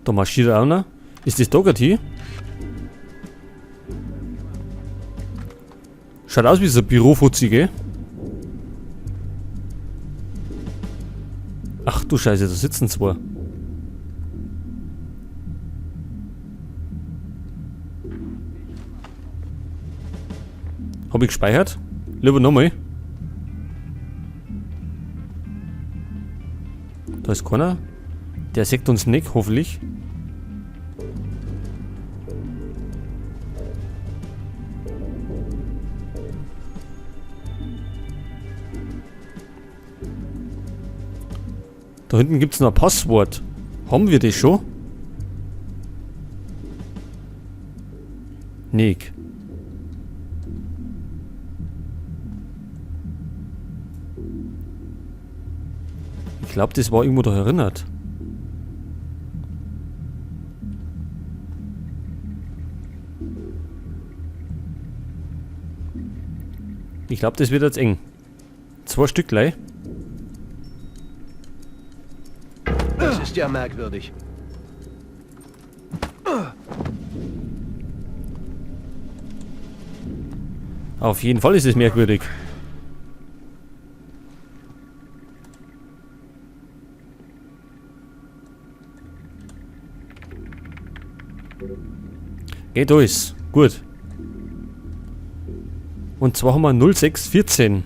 Da marschiert einer. Ist das Dougherty? Schaut aus wie so ein Bürofuzzi, gell? Ach du Scheiße, da sitzen zwei. Hab ich gespeichert? Lieber nochmal. Da ist keiner. Der sieht uns nicht, hoffentlich. Da hinten gibt's noch ein Passwort. Haben wir das schon? Nick. Ich glaube, das war irgendwo da erinnert. Ich glaube, das wird jetzt eng. Zwei Stück gleich. Das ist ja merkwürdig. Auf jeden Fall ist es merkwürdig. Geht alles. Gut. Und zwar haben wir 0614.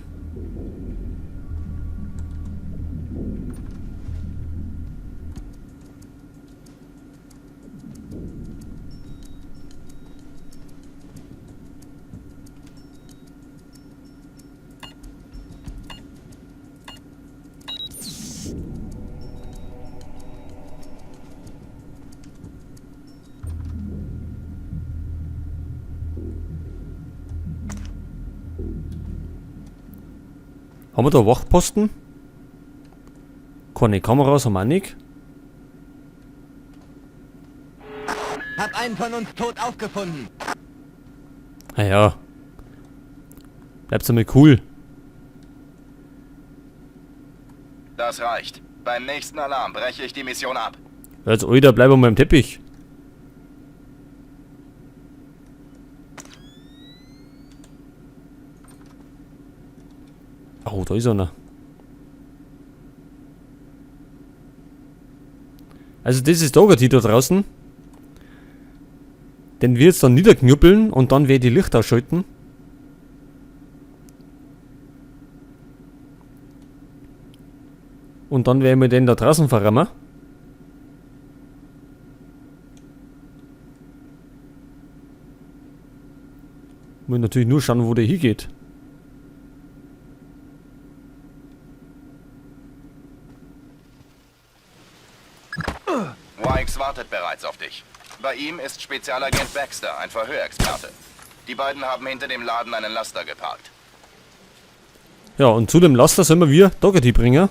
Haben wir da Wachposten? Keine Kameras haben wir auch nicht. Hab einen von uns tot aufgefunden. Naja. Bleibt's einmal cool. Das reicht. Beim nächsten Alarm breche ich die Mission ab. Jetzt, Alter, bleib mal im Teppich. Oh, da ist einer. Also das ist Dougherty da draußen. Den wir jetzt dann niederknüppeln und dann werde ich die Lichter ausschalten. Und dann werden wir den da draußen verrammen. Muss natürlich nur schauen, wo der hingeht. Wykes wartet bereits auf dich. Bei ihm ist Spezialagent Baxter, ein Verhörexperte. Die beiden haben hinter dem Laden einen Laster geparkt. Ja, und zu dem Laster sollen wir Dougherty bringen.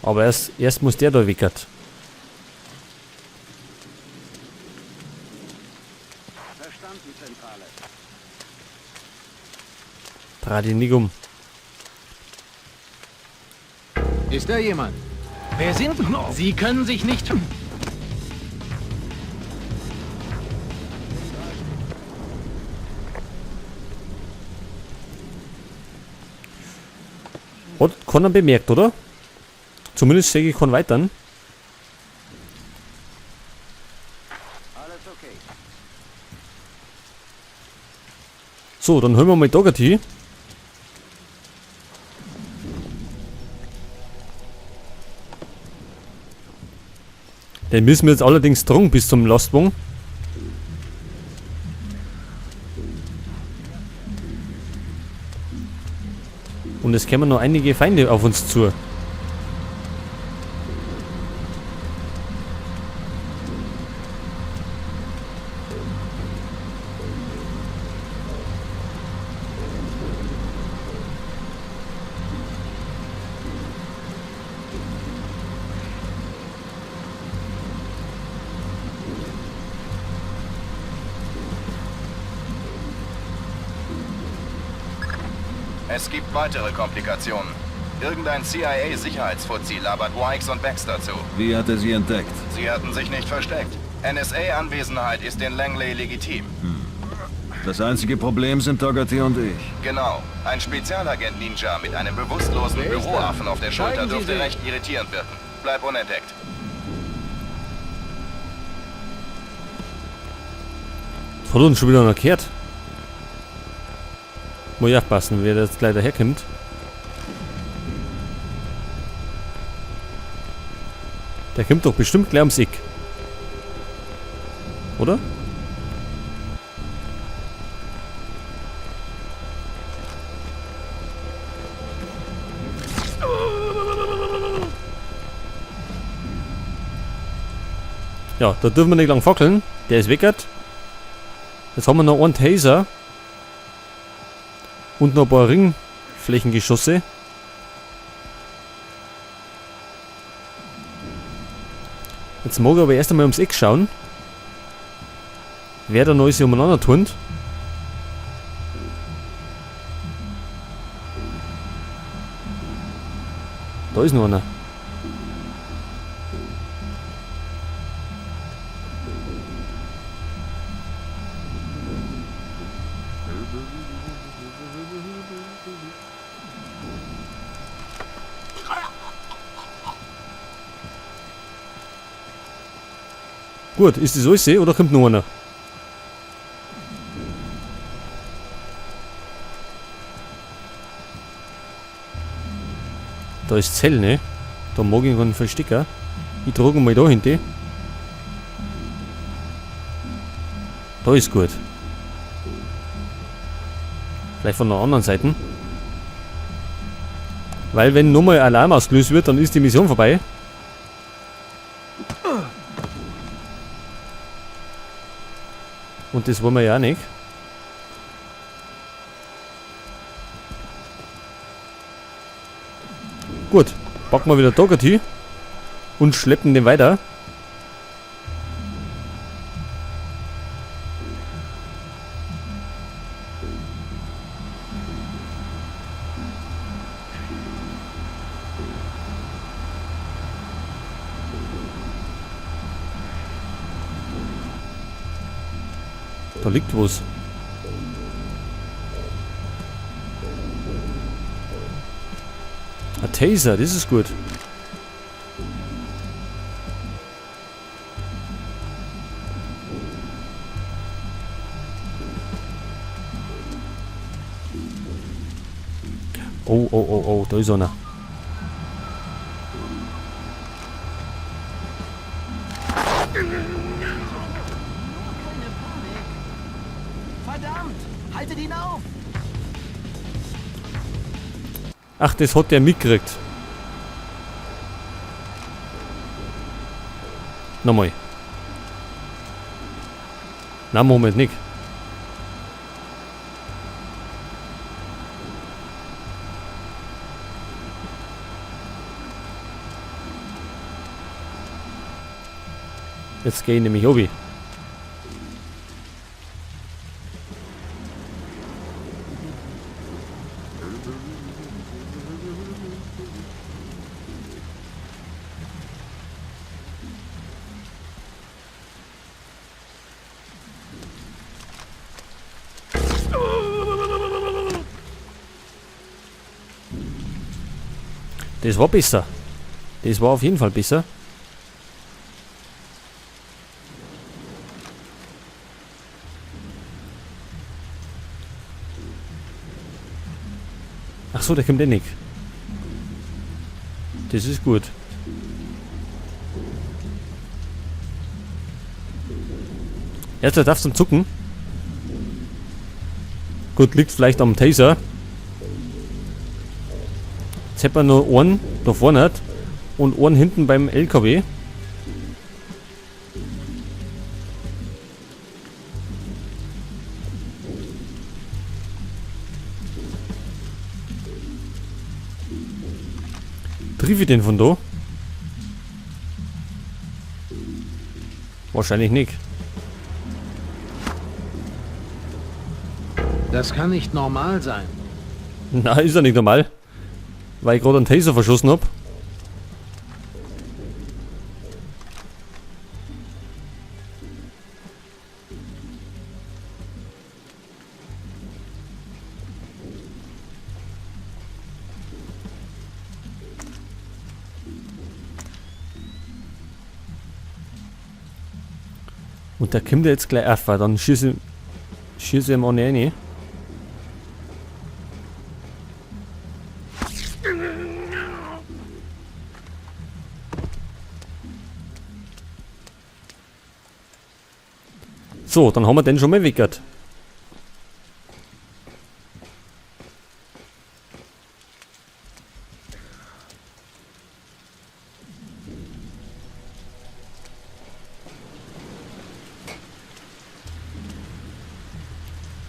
Aber erst muss der da weckert. Verstanden, Zentrale. Dreh dich nicht um. Ist da jemand? Wer sind Sie? können sich nicht... Hat keiner bemerkt, oder? Zumindest sehe ich keinen weiteren. Alles okay. So, dann holen wir mal Dougherty. Den müssen wir jetzt allerdings tragen bis zum Lastwagen. Und es kämen noch einige Feinde auf uns zu. Es gibt weitere Komplikationen. Irgendein CIA-Sicherheitsfuzzi labert Wykes und Baxter zu. Wie hat er sie entdeckt? Sie hatten sich nicht versteckt. NSA-Anwesenheit ist in Langley legitim. Das einzige Problem sind Dougherty und ich. Genau. Ein Spezialagent-Ninja mit einem bewusstlosen Wer ist da? Büroaffen auf der Schulter Zeigen Sie dürfte sich. recht irritierend wirken. Bleib unentdeckt. Das hat uns schon wieder einer gehört. Muss ich aufpassen, wer da jetzt gleich daherkommt. Der kommt doch bestimmt gleich ums Eck. Oder? Ja, da dürfen wir nicht lang fackeln. Der ist weggert. Jetzt haben wir noch einen Taser. Und noch ein paar Ringflächengeschosse. Jetzt mag ich aber erst einmal ums Eck schauen. Wer da neu sich umeinander turnt. Da ist noch einer. Gut, ist das alles oder kommt noch einer? Da ist Zell, ne? Da mag ich keinen Verstecker. Ich trage mal da hinten. Da ist gut. Vielleicht von der anderen Seite. Weil wenn nochmal Alarm ausgelöst wird, dann ist die Mission vorbei. Und das wollen wir ja auch nicht. Gut, packen wir wieder Dougherty und schleppen den weiter. Da liegt was. Ein Taser, das ist gut. Oh, oh, oh, oh, da ist einer. Verdammt! Haltet ihn auf! Ach, das hat der mitgekriegt. Nochmal. Na, Moment, nicht. Jetzt gehe ich nämlich obi. Das war besser. Das war auf jeden Fall besser. Ach so, der kommt eh nicht. Das ist gut. Jetzt darfst du zum Zucken. Gut, liegt vielleicht am Taser. Jetzt hätten wir nur einen da vorne und einen hinten beim LKW. Triff ich den von da? Wahrscheinlich nicht. Das kann nicht normal sein. Na, ist ja nicht normal. Weil ich gerade einen Taser verschossen hab. Und da kommt er jetzt gleich auf, weil dann schieße ich ihm auch nicht rein. So, dann haben wir den schon mal weggehört.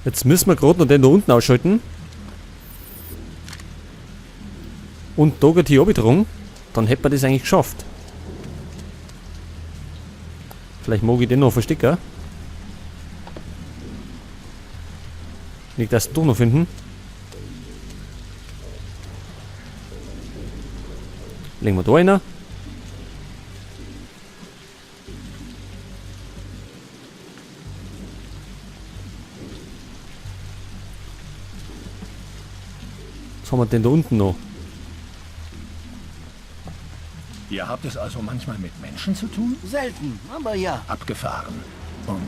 Jetzt müssen wir gerade noch den da unten ausschalten. Und Dougherty abgedrungen. Dann hätten wir das eigentlich geschafft. Vielleicht mag ich den noch verstecken. Nicht, dass doch noch finden. Legen wir da einer. Was haben wir denn da unten noch? Ihr habt es also manchmal mit Menschen zu tun? Selten, aber ja. Abgefahren. Und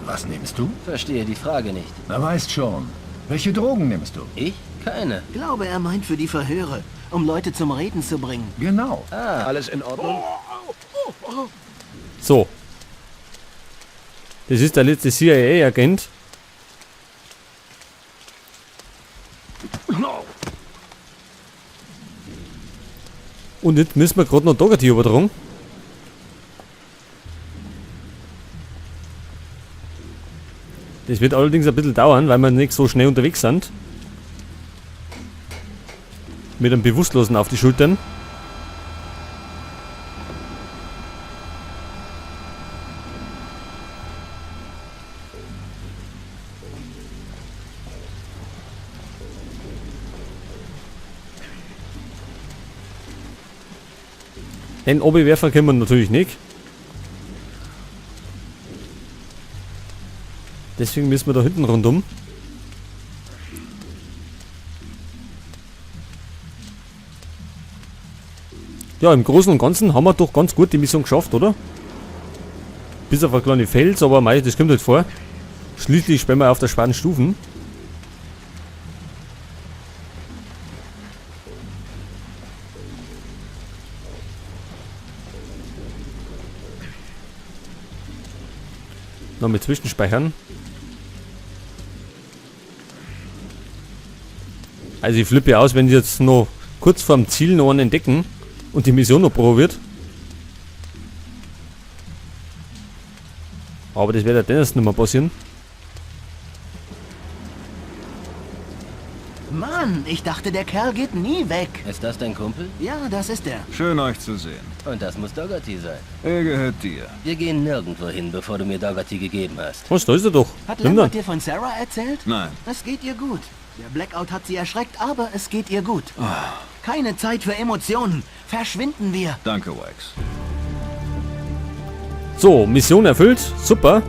was nimmst du? Verstehe die Frage nicht. Na, weißt schon. Welche Drogen nimmst du? Ich? Keine. Glaube, er meint für die Verhöre, um Leute zum Reden zu bringen. Genau. Alles in Ordnung? So. Das ist der letzte CIA-Agent. Und jetzt müssen wir gerade noch Dougherty übertragen. Das wird allerdings ein bisschen dauern, weil wir nicht so schnell unterwegs sind. Mit einem Bewusstlosen auf die Schultern. Den Obi-Werfer können wir natürlich nicht. Deswegen müssen wir da hinten rundum. Ja, im Großen und Ganzen haben wir doch ganz gut die Mission geschafft, oder? Bis auf ein kleine Fels, aber mei, das kommt halt vor. Schließlich spielen wir auf der schweren Stufen. Noch mit Zwischenspeichern. Also ich flippe aus, wenn die jetzt noch kurz vorm Ziel noch einen entdecken und die Mission noch probiert. Aber das wird ja dennoch nicht mehr passieren. Mann, ich dachte, der Kerl geht nie weg. Ist das dein Kumpel? Ja, das ist er. Schön, euch zu sehen. Und das muss Dougherty sein. Er gehört dir. Wir gehen nirgendwo hin, bevor du mir Dougherty gegeben hast. Was, da ist er doch. Hat Nimm Lambert dann. dir von Sarah erzählt? Nein. Es geht ihr gut. Der Blackout hat sie erschreckt, aber es geht ihr gut. Keine Zeit für Emotionen. Verschwinden wir. Danke, Wax. So, Mission erfüllt. Super.